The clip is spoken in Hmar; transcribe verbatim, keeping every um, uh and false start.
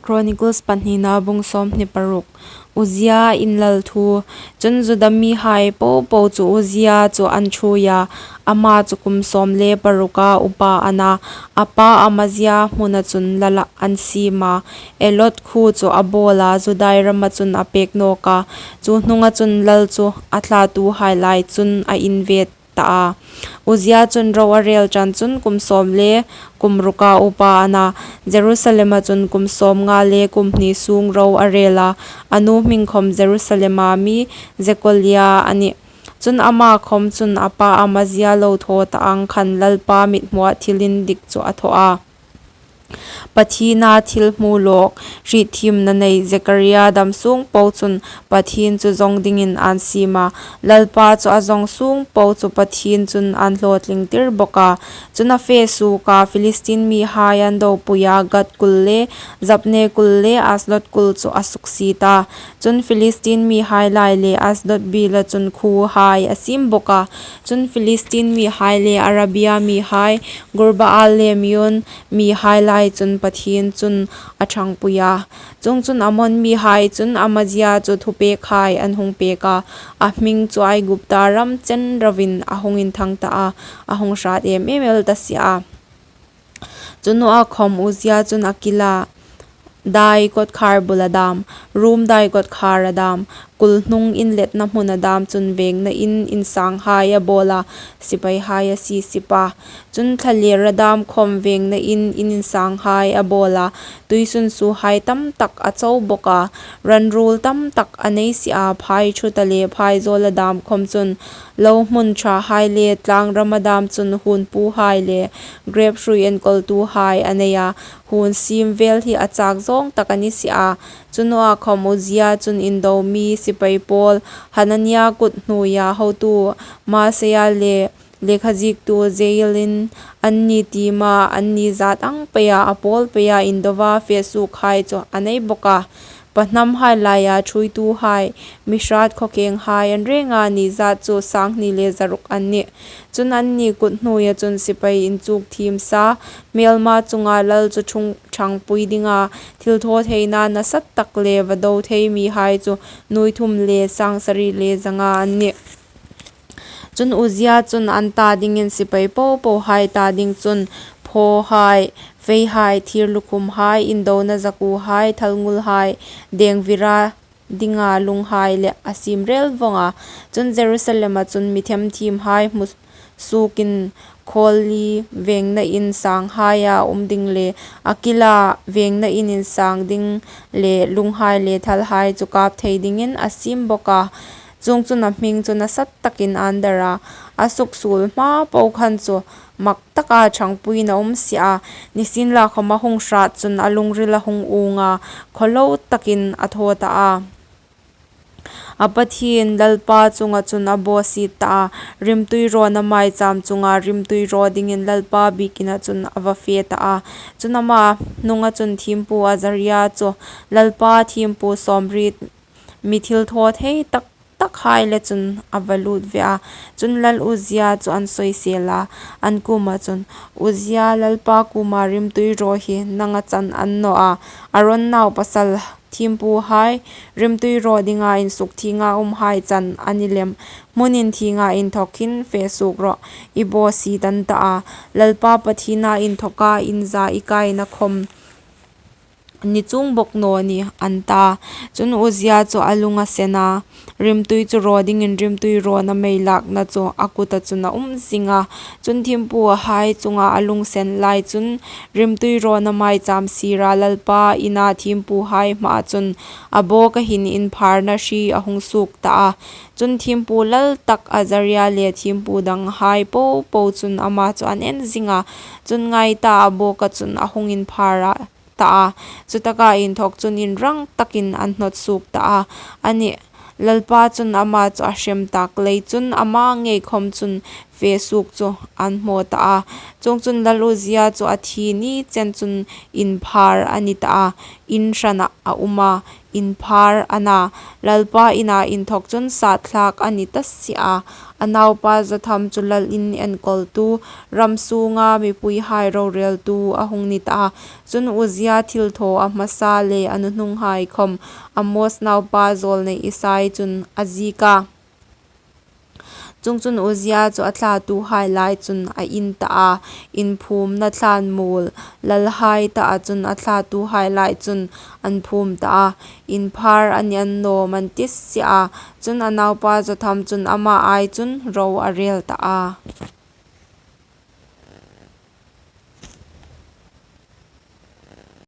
Chronicles pahnina bung sawmhni paruk. Uzzia inlal thu. Chun Juda mihai popo chu Uzzia chu an ṭhuoi a, ama chu kum sawm le paruka upa a na, a pa Amazia hmuna chun lal an siem a, Elot khuo chu a bawl a, Judai rama chun a pek nawk a, chu hnunga chun lal chu a thlatuhai lai chun a inve ta a. Uzzia chun ro a rel ṭan chun kum sawm le kum ruka upa a na, Jerusalema chun kum sawmnga le kum hni sung ro a rel a, a nu hming khom Jerusalema mi Jekolia a nih. Chun ama khom chun a pa Amazia lo thaw ta ang khan Lalpa mithmuah thil indik chu a thaw a. Pathiena thil hmu lawk, hrietthiemna nei Zekaria dam sung po chun Pathien chu zawng dingin an siem a, Lalpa chu a zawng sung po chu Pathien chun an hlawtlingtir bawk a. Chun a fe suok a, Philistin mihai an dopui a, Gat kul le Jabne kul le Asdod kul chu a suksiet a. Chun Philistin mihai lai le Asdod bila chun khuohai a siem bawk a. Chun Philistin mihai le Arabia mihai, Gurbaal le Meun mihai lai chun Pathien chun a ṭhangpui a. Chuongchun Ammon mihai chun Amazia chu thupekhai an hung pek a, a hming chu Aigupta ram chen rovin a hung inthang ta a, a hung hrat em em el ta si a. Chu nawa khom Uzzia chun a kil a, dai kawtkhar bula dam, rum dai kawtkhara dam, kul hnung inletna hmuna dam chun vengna in insanghai a bawl a, sipaihai a sisip a. Chun thlalera dam khom vengna in, in insanghai a bawl a, tuisunsuohai tam tak a cho bawk a, ran ruol tam tak a nei si a, phai ṭhuta le phaizawla dam khom chun lo hmun ṭhahai le tlangrama dam chun huonpuhai le grep hrui enkawltuhai a nei a, huon siem vel hi a chak zawng tak a ni si a. Chu nawa khom Uzzia chun indo mi sipai pawl Hanania kut hnuoia hotu Maaseia le lekhaziektu Jeielin anni tima anni zat ang peia a pawl peia indoa fe suokhai chu a nei bawk a. Pahnamhai laia ṭhuoituhai, mi hrat khawkenghai an renga ni zat chu sanghni le zaruk an nih. Chun anni kut hnuoia chun sipai inchuk thiem sa, hmelma chunga lal chu ṭhung ṭhangpui dinga thilthawtheina nasa tak le va do thei mihai chu nuoi thum le sangsari le zanga an nih. Chun Uzzia chun an ta dingin sipai popohai ta ding chun phawhai, feihai, thir lukhumhai, indona zakuhai, thalngulhai, dengvira dinga lunghai le a siem rel vawng a. Chun Jerusalema chun mi themthiemhai hmu suokin khawl li vengna in sanghaia um ding le a kila vengna in insang ding le lunghai le thalhai chu kap thei dingin a siem bawk a. Chuongchun a hming chu nasa takin an dar a, a suksuol hma po khan chu mak taka ṭhangpuiin a um si a, nisienlakhawm a hung hrat chun a lungril a hung uong a, khawlo takin a thaw ta a. A Pathien Lalpa chunga chun a bawsiet ta a, rimtui rawna maicham chunga rimtui raw dingin Lalpa biekinah chun a va fe ta a. Chun ama hnunga chun thiempu Azaria chu Lalpa thiempu sawmriet mi thilthawthei tak takhai le chun a va lut ve a. Chun Lal Uzzia chu an soisel a, an kuoma chun, Uzzia, Lalpa kuoma rimtui raw hi nanga chan a ni naw a, Aron naupasal thiempuhai, rimtui raw dinga insukthienga umhai chan a ni lem. Hmun inthienga inthawk hin fe suok rawh, i bawsiet an ta a, Lalpa Pathiena inthoka inza i kaina khom ni chuong bawk naw ni, an ta. Chun Uzzia chu a lung a sen a, rimtui chu raw dingin rimtui rawna mei lakna chu a kuta chun a um zing a. Chun thiempuhai chunga a lung sen lai chun rimtui rawna maicham sira Lalpa ina thiempuhai hmaa chun a bawka hin inpharna hri a hung suok ta a. Chun thiempu lal tak Azaria le thiempu danghai popo chun ama chu an en zing a. Chun ngai ta, a bawka chun a hung inphar a ta a, chutaka inthawk chun inrang takin an hnawt suok ta a. Ani, Lalpa chun ama chu a hrem tak lei chun ama ngei khom chun fe suok chu an hmaw ta a. Chuongchun, lal Uzzia chu a thi ni chen chun inphâr a ni ta a, in hranah a um a, inphâr a na. Lalpa ina inthawk chun sât thlâk a ni ta si a. A naupa Jotham chu lal in enkawltu, ram sûnga mipuihai rorêltu a hung ni ta a. Chun, Uzzia thilthaw a hmasa le a nuhnunghai khawm Amoz naupa zâwlnei Isai chun a ziek a. Chuongchun, Uzzia chu a thlatuhai lai chun a in ta a, inphûmna thlân muol lalhai taa chun a thlatuhai lai chun an phûm ta a. Inphâr a ni annâwm an ti si a. Chun, a naupa Jotham chun ama ai chun ro a rêl ta a.